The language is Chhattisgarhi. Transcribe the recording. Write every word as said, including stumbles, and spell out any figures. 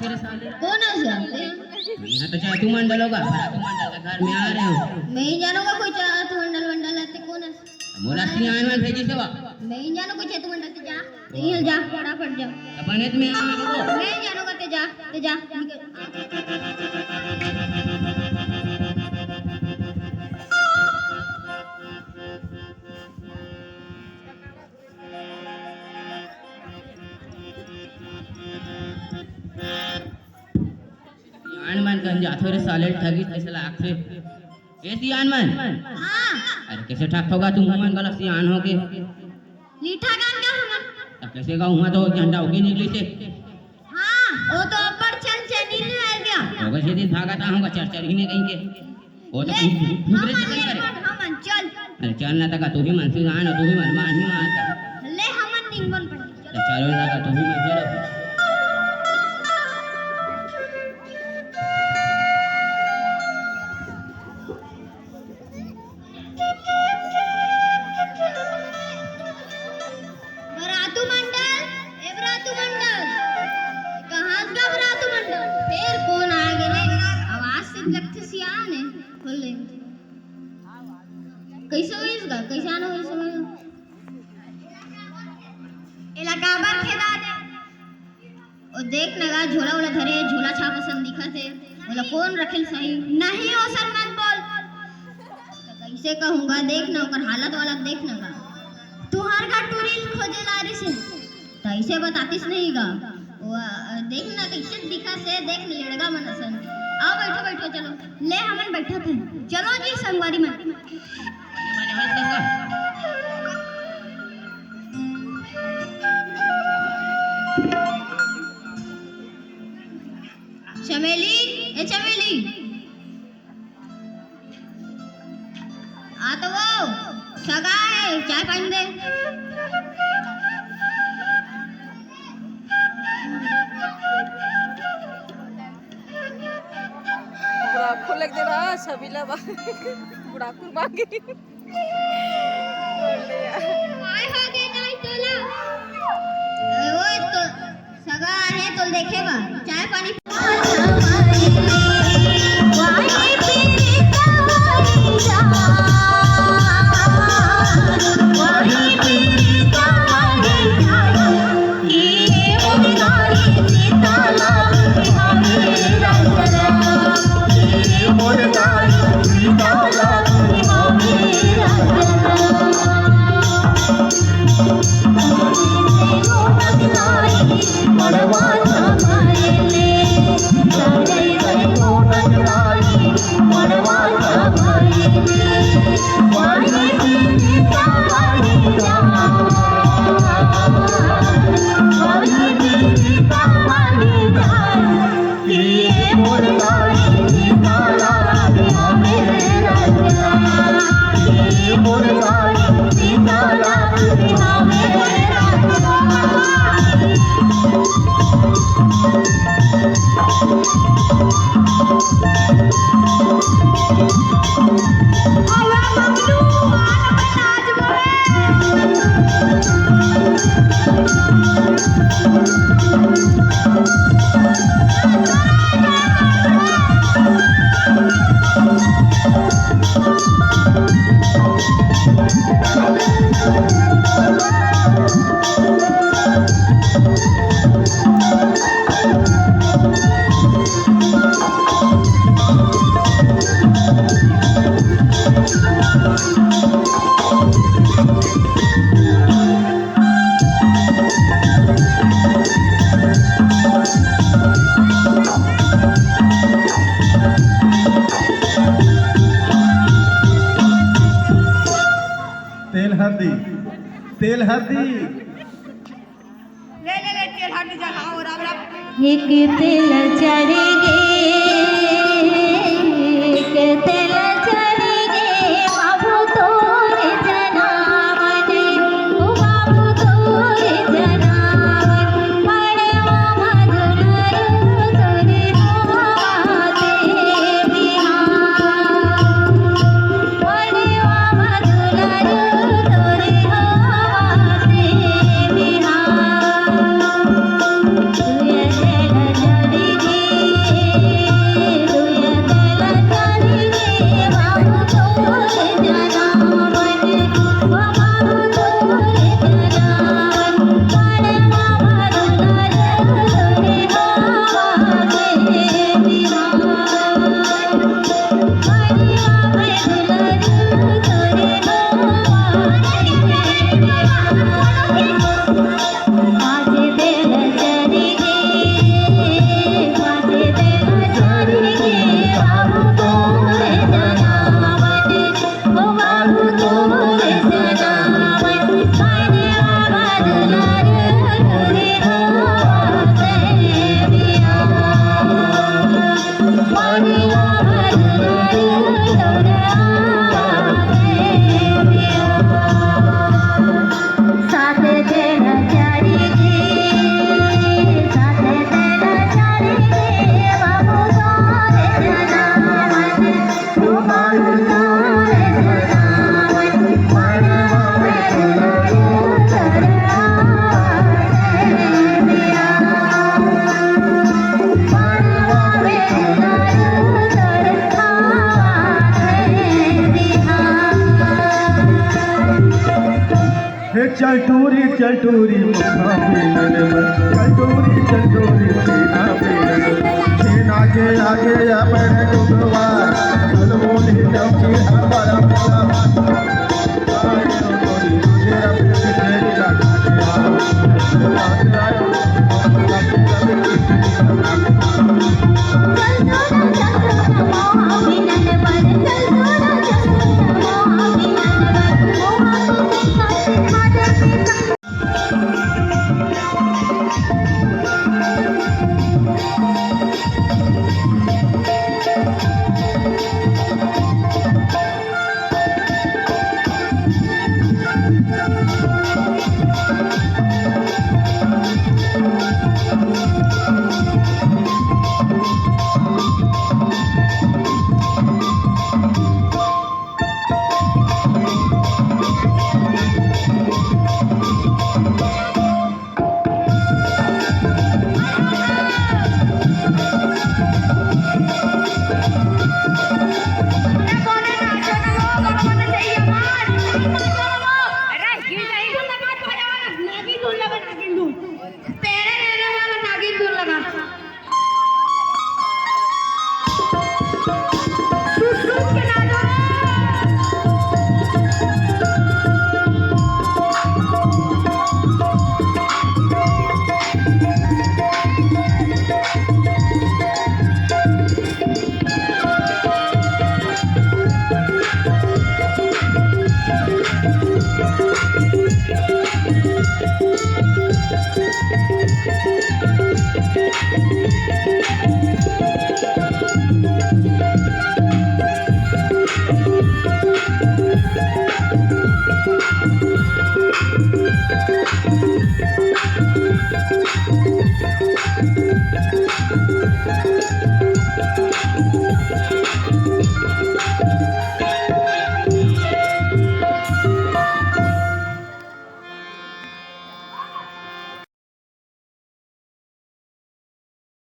तेरे साले। कौन है सर? यहाँ तो चातु मंडल होगा, चातु मंडल के घर में आ रहे हो। मैं ही जानूंगा कोई चातु मंडल वंडल है, ते कौन है? मोला सियान में भेजी से वा। मैं ही जानूंगा कोई चातु मंडल, ते जा। ते ही जा, फटाफट जा। अपन है तुम्हें यहाँ में रुको। मैं ही जानूंगा, ते जा, ते जा, निकल। सियान मन कन जाथो रे साले, ठगी कइसे लागथे। ए सियान मन। हाँ। अरे कइसे ठगथो गा तुम मन गलत सियान हो के। लीठा गान का हमन। तब कइसे गा हुआ तो झंडा होके निकली से। हाँ, वो तो अब्बड़ चल चली नहीं रह गया। होगा सीधी भागत आऊंगा चर चर ही नहीं कहीं के। वो तो ले, भूत, भूत प्रेत हमन निकल ले करे। अपन, हमन, चल। अरे चल ना तका, तू भी मन से जान, तू भी मन मान ही मान तका। ले, हमन निंगन पड़। अरे चलो ना तका, तू भी मन चलो। बरातू मंडल, ए बरातू मंडल, कहाँ का बरातू मंडल? फेर कौन आ गे रे? आवाज से लगथे सियान है। खोल ले। कइसे होइस गा? कइसे आना होइस? एला काबर खेदा दे? ओ देख न गा, झोला ओला धरे, झोला छाप असन दिखत हे। ओला कोन रखेल सही? नहीं, ओसन मत बोल। त कइसे कहूँ गा, देख न ओकर हालत वालत देख न गा। तुँहर घर टूरी ल खोजे ला रिस हे, त अइसे बतातिस नहीं गा। ओ, अ, देख न कइसे दिखत हे, देख न लेड़गा मन असन। आओ बइठो, बइठो, चलो। ले हमन बइठत हन। चलो जी संगवारी मन। चमेली, ए चमेली, आ तो वो सगा है, चाय पानी दे। बुढ़ाकू लग दे रहा, सबीला बा-, बुढ़ाकू मांगे। काय हो गे दाई तोला? ए, ओए तो सगा आहे, तोल देखे बा। चाय पानी। तेल हरदी, तेल हरदी। ले, ले, ले, तेल हरदी जा, हाँ, राम, राम। एक तेल चढ़ गे, एक तेल चढ़ गे, बाबू तोर जनावन, ओ बाबू तोर जनावन, पड़वा मधुर तोर हाथे बिहान। चल टूरी, चल टूरी, मुखा मिलन बर। चल टूरी, चल टूरी, छेना मिलन बर। छेना के आगे अपन डुबवा, चल बोली चौकी हमारा।